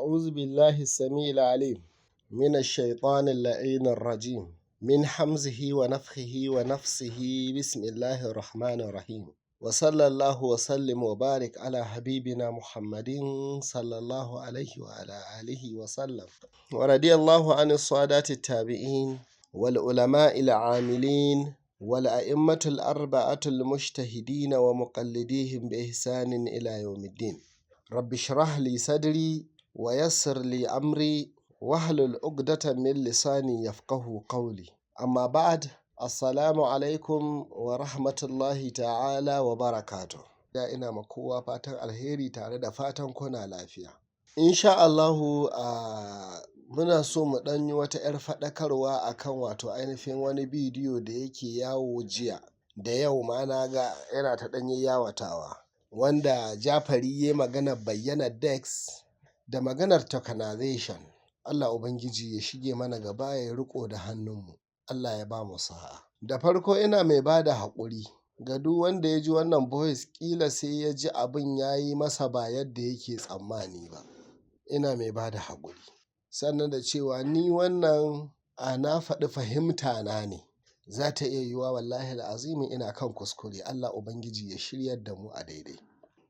أعوذ بالله السميع العليم من الشيطان اللعين الرجيم، من همزه ونفخه ونفسه، بسم الله الرحمن الرحيم، وصلى الله وسلم وبارك على حبيبنا محمد صلى الله عليه وعلى آله وسلم، ورضي الله عن السادات التابعين والعلماء العاملين والأئمة الأربعة المجتهدين ومقلديهم بإحسان إلى يوم الدين. رب اشرح لي صدري ويسر لي أمري واحلل عقدة من لساني يفقه قولي. أما بعد، السلام عليكم ورحمة الله تعالى وبركاته. Da ina ma kowa fatan alheri tare da fatan kuna lafiya. Insha Allahu, a muna so mu ɗan yi wata 'yar faɗakarwa akan wato ainihin wani bidiyo da yake yawo jiya da yau ma na ga yana ta ɗan yawatawa, wanda Jafari ya yi maganar bayyanar DEX da maganar tokenization. Allah Ubangiji ya shige mana gaba, ya riƙo da hannunmu. Allah ya ba mu sa'a. Da farko, ina mai ba da haƙuri ga duk wanda ya ji wannan voice, ƙila sai ya ji abin ya yi masa ba yadda yake tsammani ba. Ina mai ba da haƙuri. Sannan da cewa ni wannan a na faɗi fahimta na ne. Za ta iya yiwuwa, wallahi azimi, ina kan kuskure. Allah Ubangiji ya shiryar da mu a daidai.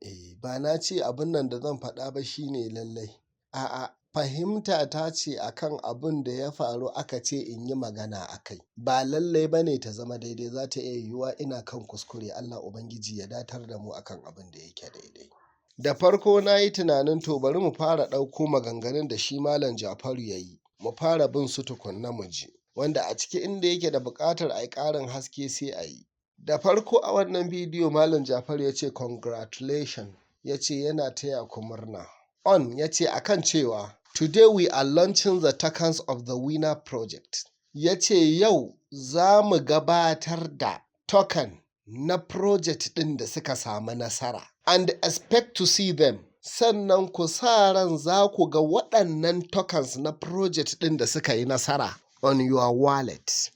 Eh, ba na ce abun nan da zan faɗa ba shine lallai. A'a, fahimta ta ce akan abun da ya faru aka ce in yi magana a kai. Ba lallai ba ne ta zama daidai, za ta iya yiwuwa ina kan kuskure. Allah Ubangiji ya datar da mu akan abin da yake daidai. Da farko na yi tunanin, to, bari mu fara ɗauko maganganun da shi Malam Jafaru ya yi. Mu fara bin su tukunna mu ji. Wanda a ciki inda yake da buƙatar a yi ƙarin haske, sai a yi. Da farko, a wannan bidiyo Malam Jafaru ya ce, "Congratulations," ya ce yana taya ku murna. On ya ce akan cewa, "Today we are launching the tokens of the winner project." Ya ce yau za mu gabatar da token na project ɗin da suka samu nasara. "And expect to see them." Sannan ku sa ran za ku ga waɗannan tokens na project ɗin da suka yi nasara "on your wallet."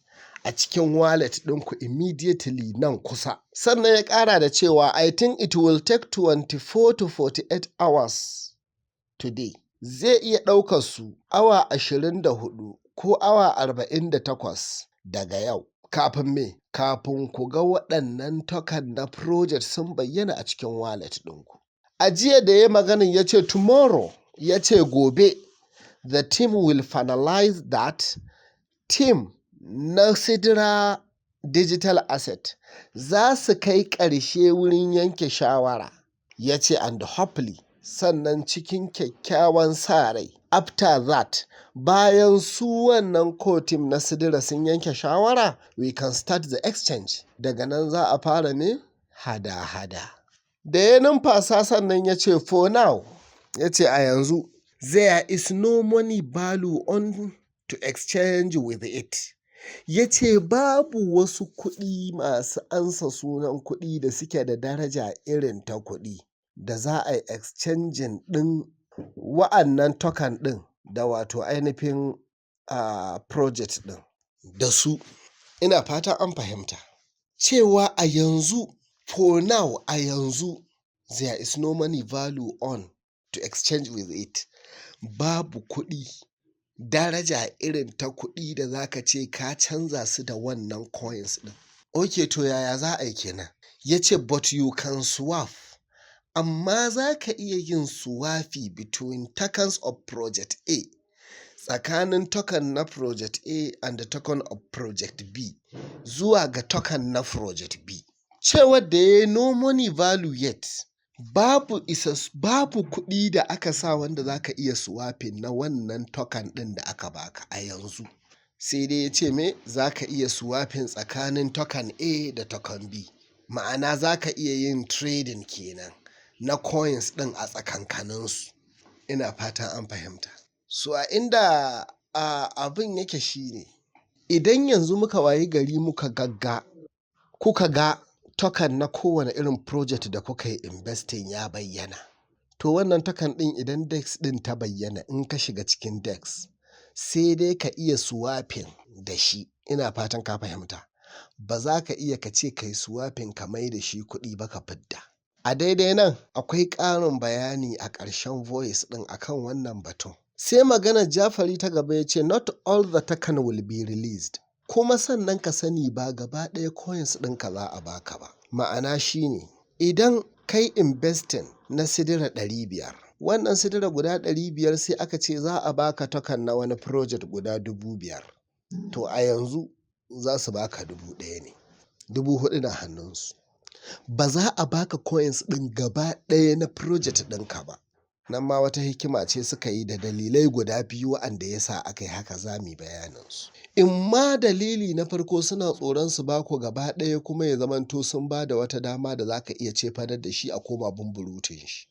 A cikin wallet ɗinku immediately, nan kusa. Sannan ya ƙara da cewa, "I think it will take 24 to 48 hours today." Zai iya ɗaukar su awa 24 ko awa 48 daga yau. Kafin me? Kafin ku ga waɗannan token na project sun bayyana a cikin wallet ɗinku. A jiya da ya maganin, ya ce tomorrow, ya ce gobe, "the team will finalize that." Team na Sidra Digital Asset za su kai ƙarshe wurin yanke shawara. Ya ce, "And hopefully," sannan cikin kyakkyawan sa rai, "after that," bayan su wannan core team na Sidra sun yanke shawara, "we can start the exchange." Daga nan za a fara me? Hada-hada. Da ya numfasa, sannan ya ce, "For now," ya ce a yanzu, "there is no money value on to exchange with it." Ya ce babu wasu kuɗi masu ansa sunan kuɗi da suke da daraja irin ta kuɗi da za a yi exchanging ɗin wa'annan token ɗin da wato ainihin project ɗin da su. Ina fatan an fahimta. Cewa a yanzu, for now, a yanzu, there is no money value on to exchange with it. Babu kuɗi daraja irin ta kuɗi da za ka ce ka canza su da wannan coins ɗin. Ok, to yaya za a yi kenan? Ya ce, "But you can swap." Amma za ka iya yin swapping between tokens of project A, tsakanin token na project A and the token of project B, zuwa ga token na project B. Cewar da ya yi, no money value yet, babu isas, babu kuɗi da aka sa wanda za ka iya swapping na wannan token ɗin da aka baka a yanzu. Sai dai ya ce me? Za ka iya swapping tsakanin token A da token B. Ma'ana, za ka iya yin trading kenan na coins ɗin a tsakankaninsu. Ina fatan an fahimta. So a inda abin yake shine, idan yanzu muka wayi gari muka gagga kuka ga token na kowane irin project da kuka yi investing ya bayyana. To, wannan token ɗin, idan DEX ɗin ta bayyana, in ka shiga cikin DEX, sai dai ka iya swapping da shi. Ina fatan ka fahimta. Ba za ka iya ka ce ka yi swapping ka mai da shi kuɗi ba ka fidda. A daidai nan akwai ƙarin bayani a ƙarshen voice ɗin akan wannan batun. Sai maganar Jafari ta gaba, ya ce not all the token will be released. Kuma sannan ka sani, ba gaba ɗaya coins ɗinka za a baka ba. Ma'ana shine, idan kai investing na Sidra 500, wannan Sidra guda 500, sai aka ce za a baka token na wani project guda 5,000. To, a yanzu za su baka 1,000 ne, 4,000 na hannunsu. Ba za a baka coins ɗin gaba ɗaya na project ɗinka ba. Nan ma wata hikima ce suka yi da dalilai guda biyu wa'anda ya sa aka yi haka, za mu yi bayaninsu. In ma dalili na farko, suna tsoron su baku gaba ɗaya kuma ya zamanto sun ba da wata dama da za ka iya cefanar da shi a koma bumburutun shi.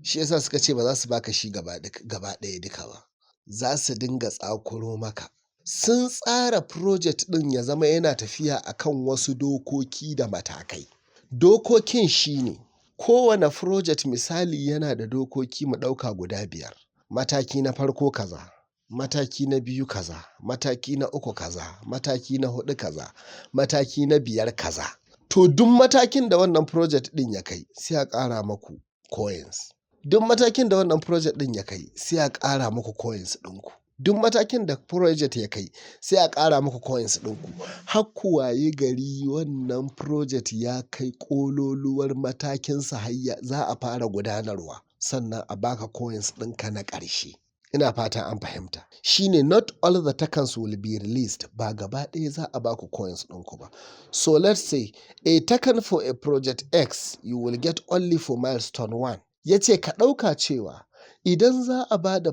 Shi yasa suka ce ba za su baka shi gaba ɗaya duka ba. Za su dinga tsakuro maka. Sun tsara project ɗin ya zama yana tafiya akan wasu dokoki da matakai. Dokokin shine, kowane project misali yana da dokoki, mu ɗauka guda biyar. Mataki na farko kaza, mataki na biyu kaza, mataki na uku kaza, mataki na huɗu kaza, mataki na biyar kaza. To, duk matakin da wannan project ɗin ya kai, sai a ƙara maku coins. Duk matakin da wannan project ɗin ya kai, sai a ƙara muku coins ɗinku. Duk matakin da project ya kai, sai a ƙara muku coins ɗinku. Har ku wayi gari wannan project ya kai ƙololuwar matakinsa, har za a fara gudanarwa, sannan a baka coins ɗinka na ƙarshe. Ina fata an fahimta. Shine not all the tokens will be released, ba gaba ɗaya za a baku coins ɗinku ba. So let's say a token for a project X, you will get only for milestone 1. Ya ce ka ɗauka cewa idan za a ba da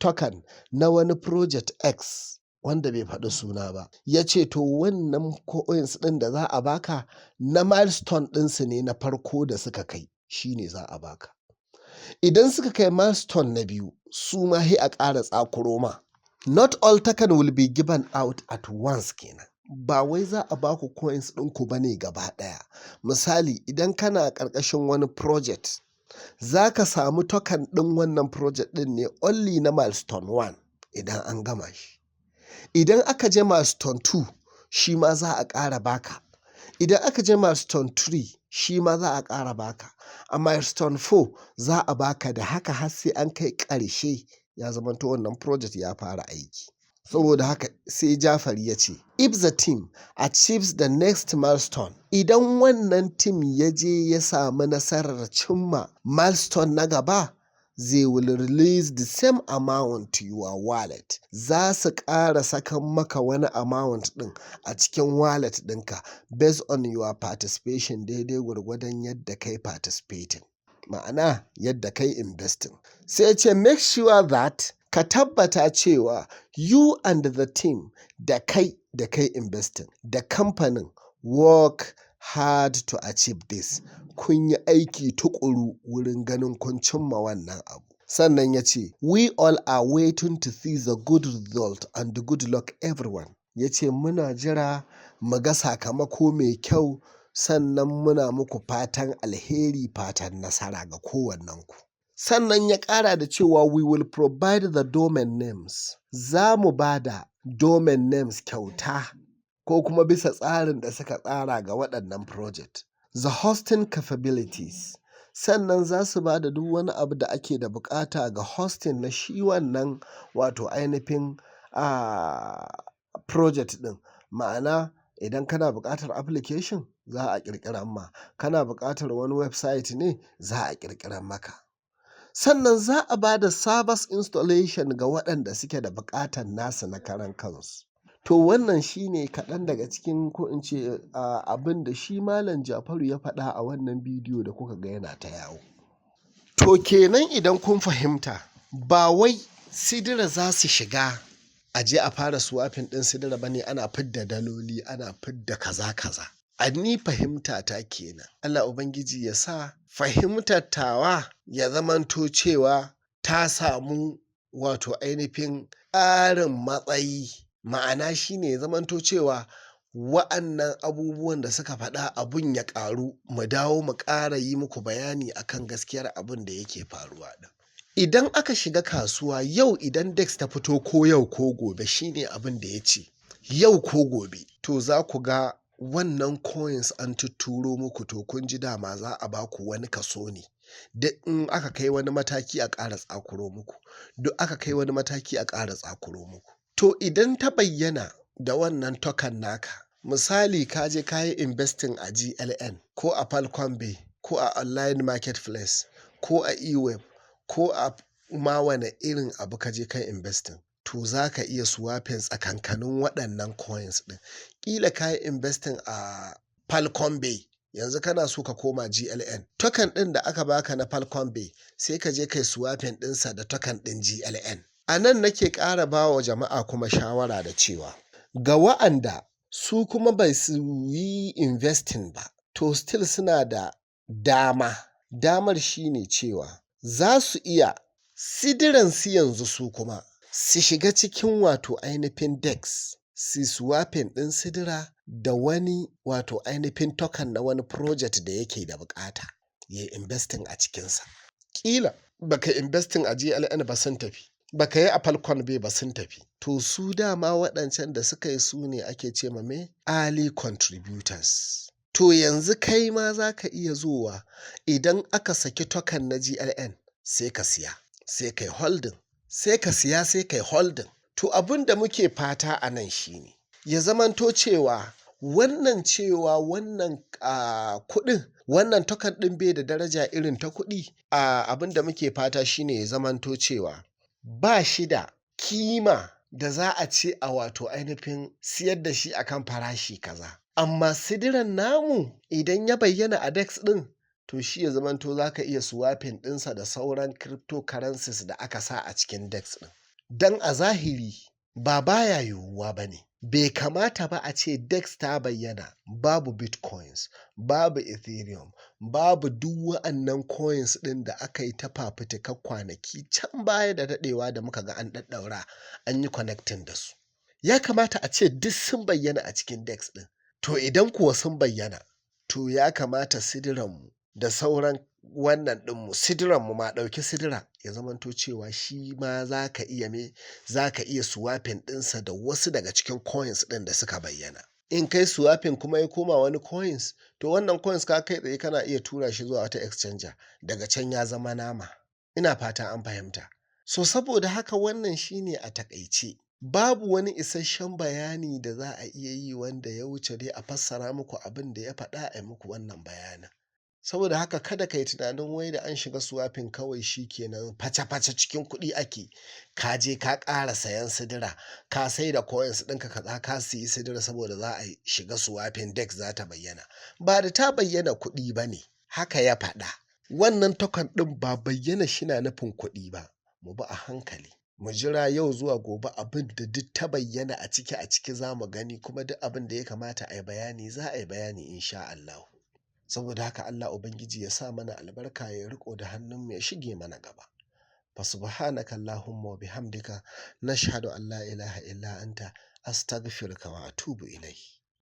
token na wani project X wanda bai faɗi suna ba, ya ce to wannan coins ɗin da za a baka na milestone ɗinsu ne na farko da suka kai, shine za a baka. Idan suka kai milestone na biyu, su ma sai a ƙara tsakuro ma. Not all token will be given out at once kenan. Ba wai za a baku coins ɗinku ba ne gaba ɗaya. Misali, idan kana ƙarƙashin wani project, za ka samu token ɗin wannan project ɗin ne only na milestone 1 idan an gama shi. Idan aka je milestone 2, shi ma za a ƙara baka. Idan aka je milestone 3, shi ma za a ƙara baka. A milestone 4 za a baka, da haka har sai an kai ƙarshe, ya zamanto wannan project ya fara aiki. Saboda haka sai Jafari ya ce, if the team achieves the next milestone, idan wannan team ya je ya samu nasarar cimma milestone na gaba, they will release the same amount to your wallet. Za su ƙara sakan maka wani amount ɗin a cikin wallet ɗinka based on your participation, daidai gwargwadon yadda kai participating. Ma'ana, yadda kai investing. Sai ya ce make sure that, ka tabbata cewa, you and the team, da kai da kai investing da kamfanin, work hard to achieve this. Kun yi aiki tuƙuru wurin ganin kun cimma wannan abu. Sannan ya ce we all are waiting to see the good result and good luck everyone. Ya ce muna jira mu ga sakamako mai kyau, sannan muna muku fatan alheri, fatan nasara ga kowannenku. Sannan ya ƙara da cewa we will provide the domain names. Za mu ba da domain names kyauta ko kuma bisa tsarin da suka tsara ga waɗannan project. The hosting capabilities. Sannan za su ba da duk wani abu da ake da buƙata ga hosting na shi wannan, wato ainifin project ɗin. Ma'ana, idan kana buƙatar application, za a ƙirƙirar ma. Kana buƙatar wani website ne, za a ƙirƙirar maka. Sannan za a ba da servers installation ga waɗanda suke da buƙatar nasu na karan kansu. To, wannan shine kaɗan daga cikin, ko in ce abin da shi Malam Jafaru ya faɗa a wannan bidiyo da kuka ga yana ta yawo. To, kenan idan kun fahimta, ba wai Sidra za su shiga a je a fara swapping ɗin Sidra ba ne, ana fidda daloli, ana fidda kaza kaza. A ni fahimta ta kenan. Allah Ubangiji ya sa fahimtar tawa ya zamanto cewa ta samu wato ainifin ƙarin matsayi. Ma'ana shine, ya zamanto cewa wa'annan abubuwan da suka faɗa, abun ya ƙaru, mu dawo mu ƙara yi muku bayani akan gaskiyar abun da yake faruwa ɗin. Idan aka shiga kasuwa yau, idan DEX ta fito ko yau ko gobe, shine abin da ya ce yau ko gobe, to za ku ga Wannan coins an tutturo muku, to kun ji dama za a ba ku wani kaso ne. Duk in aka kai wani mataki a ƙara tsakuro muku, duk aka kai wani mataki a ƙara tsakuro muku. To idan ta bayyana da wannan token naka, misali ka je ka yi investing a GLN ko a Falcon Bay ko a online marketplace ko a eWeb ko a ma wane irin abu ka je kai investing, to za ka iya swapping tsakankanin waɗannan coins ɗin. Ƙila ka yi investing a Falcon Bay, yanzu kana so ka koma GLN. Token ɗin da aka baka na Falcon Bay, sai ka je kai swapping ɗinsa da token ɗin GLN. A nan nake ƙara ba wa jama'a kuma shawara da cewa ga wa'anda su kuma bai su yi investing ba, to still suna da dama. Damar shine cewa za su iya sidiran su yanzu, su kuma su shiga cikin wato ainihin DEX, su swapping ɗin sidira da wani wato ainihin token na wani project da yake da bukata ya yi investing a cikinsa. Ƙila baka investing a GLN ba, sun tafi, baka yi a Falcon Bay ba, sun tafi. To su dama waɗancan da suka yi, su ne ake ce ma me? Early contributors. To yanzu kai ma za ka iya zuwa idan aka saki token na GLN, sai ka siya, sai kai holding, sai ka siya, sai kai holding. To abin da muke fata a nan shine ya zamanto cewa wannan kuɗin, wannan token ɗin bai da daraja irin ta kuɗi. Abin da muke fata shine ya zamanto cewa ba shi da kima da za a ce a wato ainihin siyar da shi akan farashi kaza. Amma sidiran namu idan ya bayyana a DEX ɗin, to shi ya zamanto za ka iya swapping ɗinsa da sauran cryptocurrencies da aka sa a cikin DEX ɗin. Don a zahiri ba baya yiwuwa ba ne. Bai kamata ba a ce DEX ta bayyana babu Bitcoins, babu Ethereum, babu duk wa'annan coins ɗin da aka yi ta fafutukar kwanaki can baya da daɗewa da muka ga an ɗaɗɗaura an yi connecting da su. Ya kamata a ce duk sun bayyana a cikin DEX ɗin. To idan kuwa sun bayyana, to ya kamata sidiranmu da sauran wannan ɗinmu, sidiranmu ma, ɗauki sidira, ya zamanto cewa shi ma za ka iya me? Za ka iya swapping ɗinsa da wasu daga cikin coins ɗin da suka bayyana. In kai swapping kuma ya koma wani coins, to wannan coins ka kai tsaye kana iya tura shi zuwa wata exchanger, daga can ya zama nama. Ina fata an fahimta. So saboda haka wannan shine a taƙaice. Babu wani isasshen bayani da za a iya yi wanda ya wuce dai a fassara muku abin da ya faɗa, a yi muku wannan bayanin. Saboda haka kada ka yi tunanin wai da an shiga swapping kawai shi kenan face-face cikin kuɗi ake. Ka je ka ƙara sayan sidira, ka sai da coins ɗinka kaza, ka siyi sidira saboda za a shiga swapping, DEX za ta bayyana. Ba da ta bayyana kuɗi ba ne, haka ya faɗa. Wannan token ɗin ba bayyana shi na nufin kuɗi ba. Mu bi a hankali. Mu jira yau zuwa gobe, abin da duk ta bayyana a ciki za mu gani, kuma duk abin da ya kamata a yi bayani za a yi bayani in sha Allahu. Saboda haka Allah Ubangiji ya sa mana albarka, ya riƙo da hannunmu, ya shige mana gaba. Fa subhanaka Allahumma wa bihamdika, nashhadu an la ilaha illa anta, astaghfiruka wa atubu ilayk.